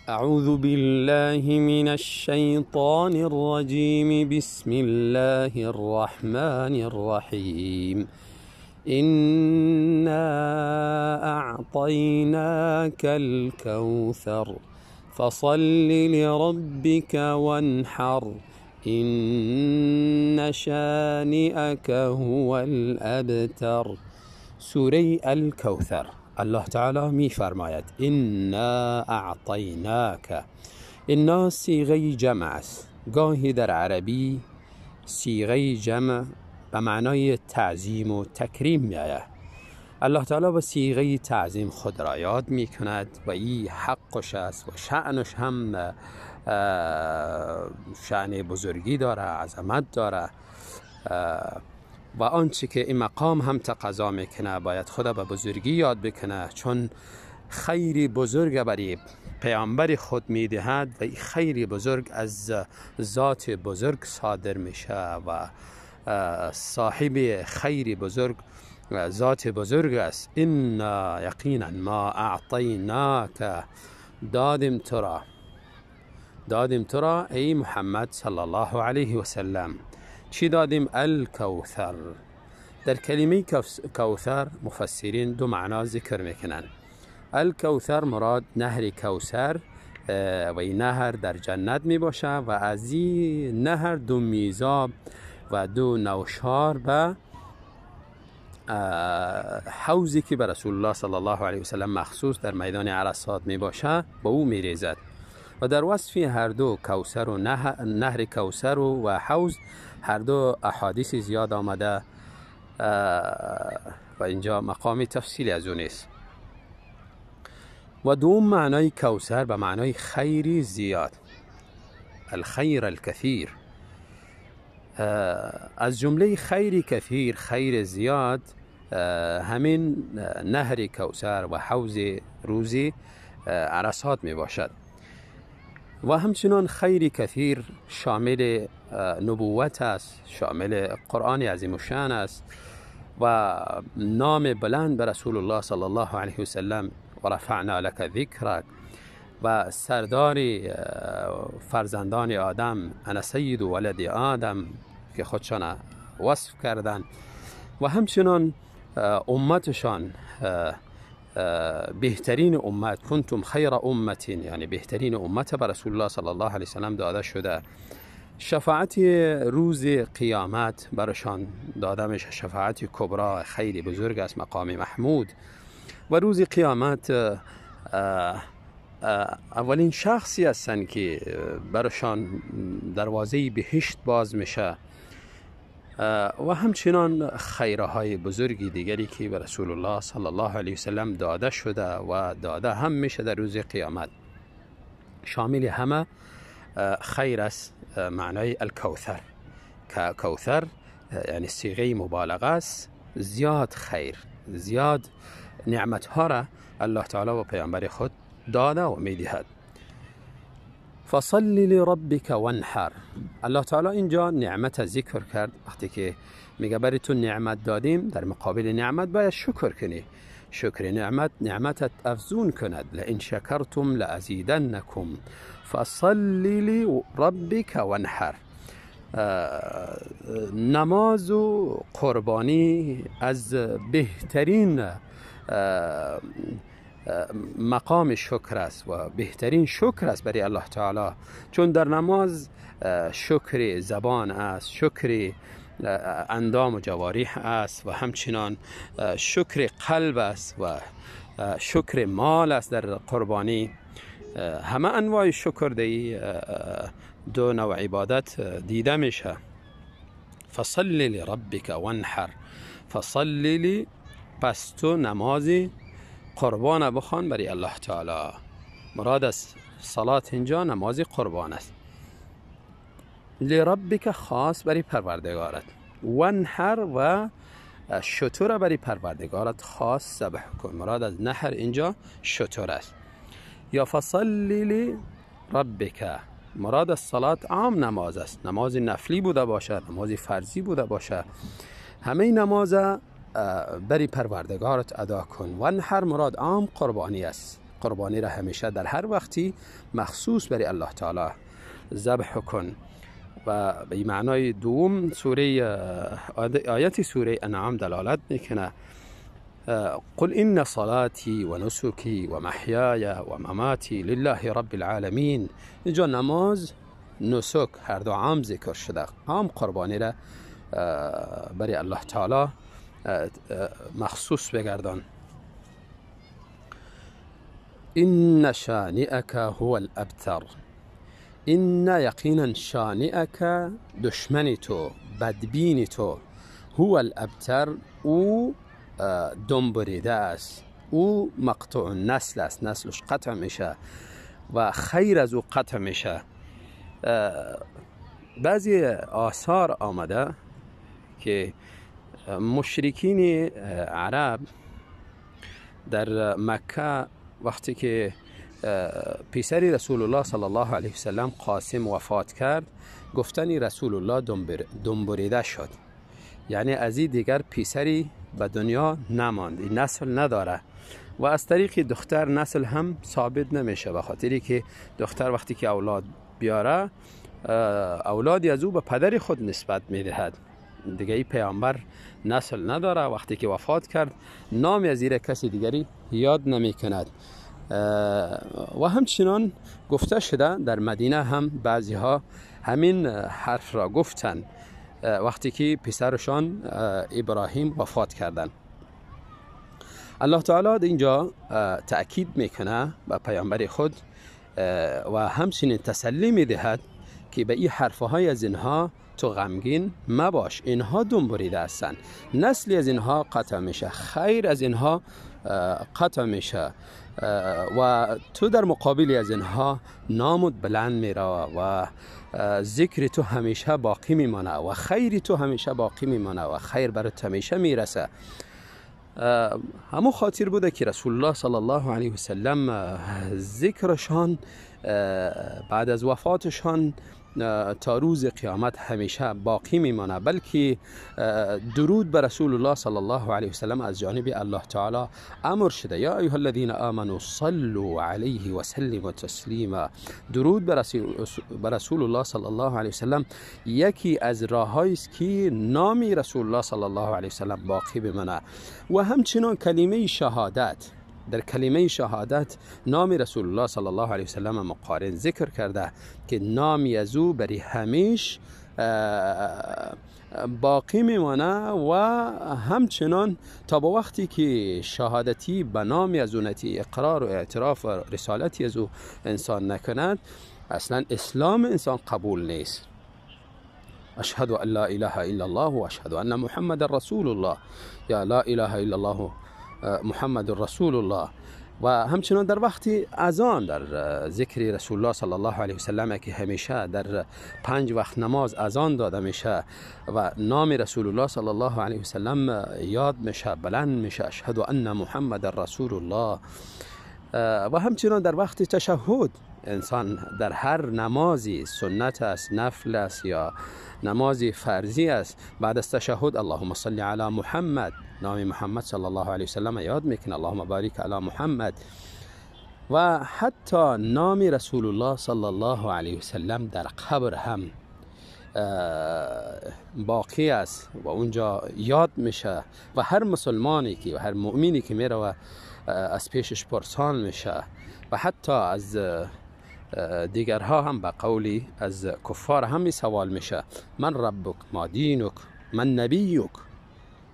اعوذ بالله من الشیطان الرجیم. بسم الله الرحمن الرحیم. انا اعطیناک الکوثر فصل لربک وانحر ان شانئک هو الابتر. سوره الکوثر. الله تعالی می فرماید انا اعطیناک. انا صیغه جمع است. گاهی در عربی صیغه جمع به معنای تعظیم و تکریم می آید. الله تعالی با صیغه تعظیم خود را یاد می کند و این حقش است و شأنش هم شأن بزرگی داره، عظمت داره و آنچه که این مقام هم تقاضا میکنه باید خدا به بزرگی یاد بکنه، چون خیری بزرگ برای پیامبر خود میدهد و این خیری بزرگ از ذات بزرگ صادر میشه و صاحب خیر بزرگ ذات بزرگ است. انا یقینا ما اعطیناک، دادیم تو را، دادیم تو را ای محمد صلی الله علیه و سلم. چی دادیم؟ الکوثر. در کلمه کوثر مفسرین دو معنا ذکر میکنن. الکوثر مراد نهر کوثر و این نهر در جنت میباشه و از این نهر دو میزاب و دو نوشار به حوضی که به رسول الله صلی الله علیه و سلم مخصوص در میدان عرصات میباشه به او میریزد. و در وصف هر دو کوثر و نهر کوثر و حوض هر دو احادیث زیاد آمده و اینجا مقام تفصیلی از اون است. و دوم معنای کوثر به معنای خیری زیاد، الخیر الکثیر. از جمله خیر کثیر، خیر زیاد، همین نهر کوثر و حوض روزی عرصات می باشد. و همچنان خیر کثیر شامل نبوت است، شامل قرآن عظیم الشأن است و نام بلند به رسول الله صلی الله علیه و سلم و رفعنا لک ذکرک و سردار فرزندان آدم، انا سید ولد آدم، که خودشان وصف کردن. و همچنان امتشان بهترین امت، کنتم خیر امت، یعنی بهترین امت به رسول الله صلی الله علیه وسلم داده شده. شفاعت روز قیامت برشان داده میشه، شفاعت کبرا، خیلی بزرگ است، مقام محمود. و روز قیامت اولین شخصی هستند که برشان دروازه بهشت باز میشه. و همچنان خیرهای بزرگی دیگری که به رسول الله صلی الله علیه وسلم داده شده و داده هم میشه در روز قیامت، شامل همه خیر است. معنای الکوثر، که کوثر یعنی صیغه مبالغه است، زیاد خیر، زیاد نعمت ها را الله تعالی و پیامبر خود داده و میدهد. فصل لربک وانحر. الله تعالی اینجا نعمت ذکر کرد. وقتی که میگه برای تو نعمت دادیم، در مقابل نعمت باید شکر کنی. شکر نعمت، نعمتت افزون کند. لئن شکرتم لازیدنکم. فصل لربک وانحر. نماز و قربانی از بهترین مقام شکر است و بهترین شکر است برای الله تعالی، چون در نماز شکر زبان است، شکر اندام و جوارح است و همچنان شکر قلب است و شکر مال است در قربانی. همه انواع شکر دی دو نوع عبادت دیده میشه. فصل لربک وانحر. فصل لی، پس تو نمازی قربان بخوان برای الله تعالی. مراد از صلات اینجا نماز قربان است. لربک خاص برای پروردگارت، وانحر و شتر برای پروردگارت خاص ذبح کن. مراد از نحر اینجا شتر است. یا فصل لربک، مراد از صلات عام نماز است، نماز نفلی بوده باشه، نماز فرضی بوده باشه، همه نماز بری پروردگارت ادا کن. وانحر مراد عام قربانی است. قربانی را همیشه در هر وقتی مخصوص برای الله تعالی ذبح کن. و به معنای دوم سوره آیت سوره انعام دلالت میکنه: قل إن صلاتي ونسكي ومحياي ومماتي لله رب العالمین. اینجا نماز، نسک، هر دو عام ذکر شده. عام قربانی را برای الله تعالی مخصوص بگردان. إن شانئك هو الأبتر. إن یقینا، شانئك دشمن تو، بدبین تو، هو الأبتر او دم بریده است، او مقطوع نسل است، نسلش قطع میشه و خیر از او قطع میشه. بعضی آثار آمده که مشرکین عرب در مکه وقتی که پسر رسول الله صلی الله علیه وسلم قاسم وفات کرد، گفتنی رسول الله دم بریده شد، یعنی از این دیگر پسری به دنیا نماند، این نسل نداره و از طریق دختر نسل هم ثابت نمیشه، به خاطری که دختر وقتی که اولاد بیاره اولادی از او به پدر خود نسبت میدهد. دیگه ای پیامبر نسل نداره، وقتی که وفات کرد نام از زیر کسی دیگری یاد نمی کند. و همچنان گفته شده در مدینه هم بعضی ها همین حرف را گفتن وقتی که پسرشان ابراهیم وفات کردن. الله تعالی اینجا تأکید میکنه به پیامبر خود و همچنین تسلی میدهد که به این حرفهای از اینها تو غمگین مباش، اینها دم بریده هستند، نسلی از اینها قطع میشه، خیر از اینها قطع میشه و تو در مقابل از اینها نامت بلند میره و ذکر تو همیشه باقی میمانه و خیر تو همیشه باقی میمانه و خیر برات همیشه میرسه. همو خاطر بوده که رسول الله صلی الله علیه وسلم ذکرشان بعد از وفاتشان تا روز قیامت همیشه باقی میمانه، بلکه درود بر رسول الله صلی الله علیه وسلم از جانب الله تعالی امر شده: یا ایها الذین آمنوا صلوا علیه و سلموا تسلیما. درود بر رسول الله صلی الله علیه وسلم یکی از راههایی است که نام رسول الله صلی الله علیه وسلم باقی بمانه. و همچنان کلمه شهادت، در کلمه شهادت نام رسول الله صلی الله علیه وسلم مقارن ذکر کرده که نام از او بری همیش باقی میمانه و همچنان تا با وقتی که شهادتی به نام از اونتی اقرار و اعتراف و رسالتی از او انسان نکند، اصلا اسلام انسان قبول نیست. اشهد ان لا اله الا الله و اشهد ان محمد رسول الله، یا لا اله الا الله محمد رسول الله. و همچنان در وقت اذان در ذکر رسول الله صلی الله علیه وسلم که همیشه در 5 وقت نماز اذان داده میشه و نام رسول الله صلی الله علیه وسلم یاد میشه، بلند میشه، اشهد ان محمد رسول الله. و همچنان در وقت تشهد انسان در هر نمازی، سنت است، نفل است یا نمازی فرضی است، بعد از تشهد اللهم صل علی محمد، نام محمد صلی الله علیه وسلم یاد میکنه، اللهم بارک علی محمد. و حتی نام رسول الله صلی الله علیه وسلم در قبر هم باقی است و اونجا یاد میشه و هر مسلمانی که و هر مؤمنی که میره و از پیشش پرسان میشه و حتی از دیگرها هم به قولی از کفار هم سوال میشه: من ربک، ما دینک، من نبیک،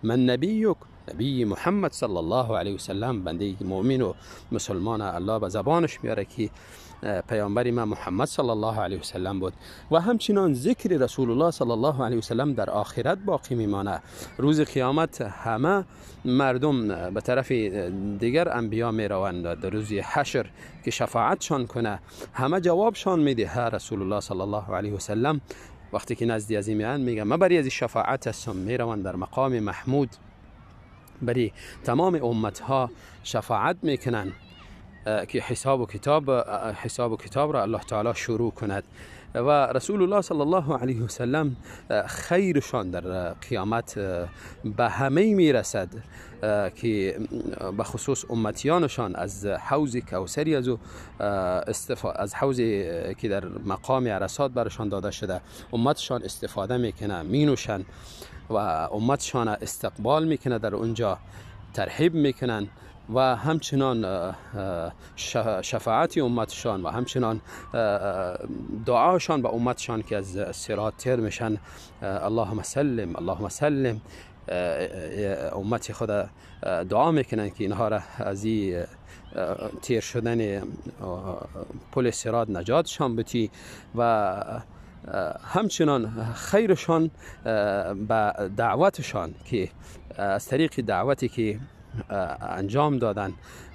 من نبیک، نبی محمد صلی الله علیه وسلم. بنده مؤمن و مسلمان الله به زبانش میاره که پیامبر ما محمد صلی الله علیه وسلم بود. و همچنان ذکر رسول الله صلی الله علیه وسلم در آخرت باقی میمانه. روز قیامت همه مردم به طرف دیگر انبیا میروند، در روز حشر که شفاعتشان کنه همه جوابشان میده رسول الله صلی الله علیه وسلم. وقتی که نزدی از میان میگه من بری از شفاعت هستم، میروند در مقام محمود بری تمام امتها شفاعت میکنن. که حساب و کتاب را الله تعالی شروع کند. و رسول الله صلی الله علیه وسلم خیرشان در قیامت به همه میرسد که به خصوص امتیانشان از حوض کوثری از از حوضی که در مقام عرصات برشان داده شده، امتشان استفاده میکنه، مینوشن و امتشان استقبال میکنه، در اونجا ترحیب میکنن و همچنان شفاعت امتشان و همچنان دعاشان به امتشان که از صراط تیر میشن، اللهم سلم، اللهم سلم، امت خود دعا میکنن که اینها را از این تیر شدن پل صراط نجاتشان بتی. و همچنان خیرشان به دعوتشان که از طریق دعوتی که انجام دادن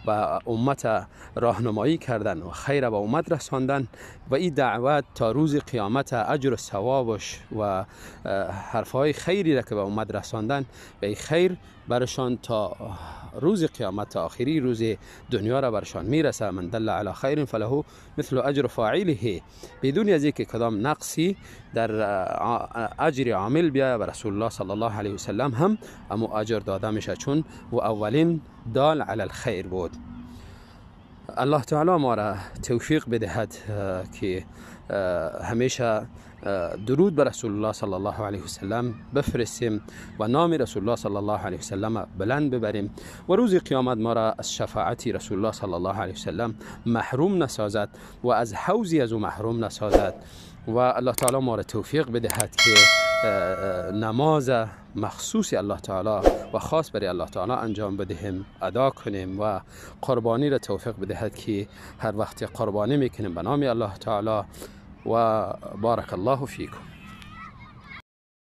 و امت راهنمایی کردن و خیر به امت رساندن و این دعوت تا روز قیامت اجر و ثوابش و حرفهای خیری را که به امت رساندن به خیر برشان تا روز قیامت، تا آخری روز دنیا را برشان میرسه. من دل علی خیر فله مثل اجر فاعله، بدون از اینکه کدام نقصی در اجر عامل بیا، به رسول الله صلی الله علیه وسلم هم امو اجر داده میشه، چون و اولین دال علی الخیر بود. الله تعالی ما را توفیق بدهد که همیشه درود بر رسول الله صلی الله علیه وسلم بفرستیم و نام رسول الله صلی الله علیه وسلم بلند ببریم و روز قیامت ما را از شفاعت رسول الله صلی الله علیه وسلم محروم نسازد و از حوضی از او محروم نسازد. و الله تعالی ما را توفیق بدهد که نماز مخصوص الله تعالی و خاص برای الله تعالی انجام بدهیم، ادا کنیم و قربانی را توفیق بدهد که هر وقت قربانی میکنیم به نام الله تعالی. و بارک الله فیکم.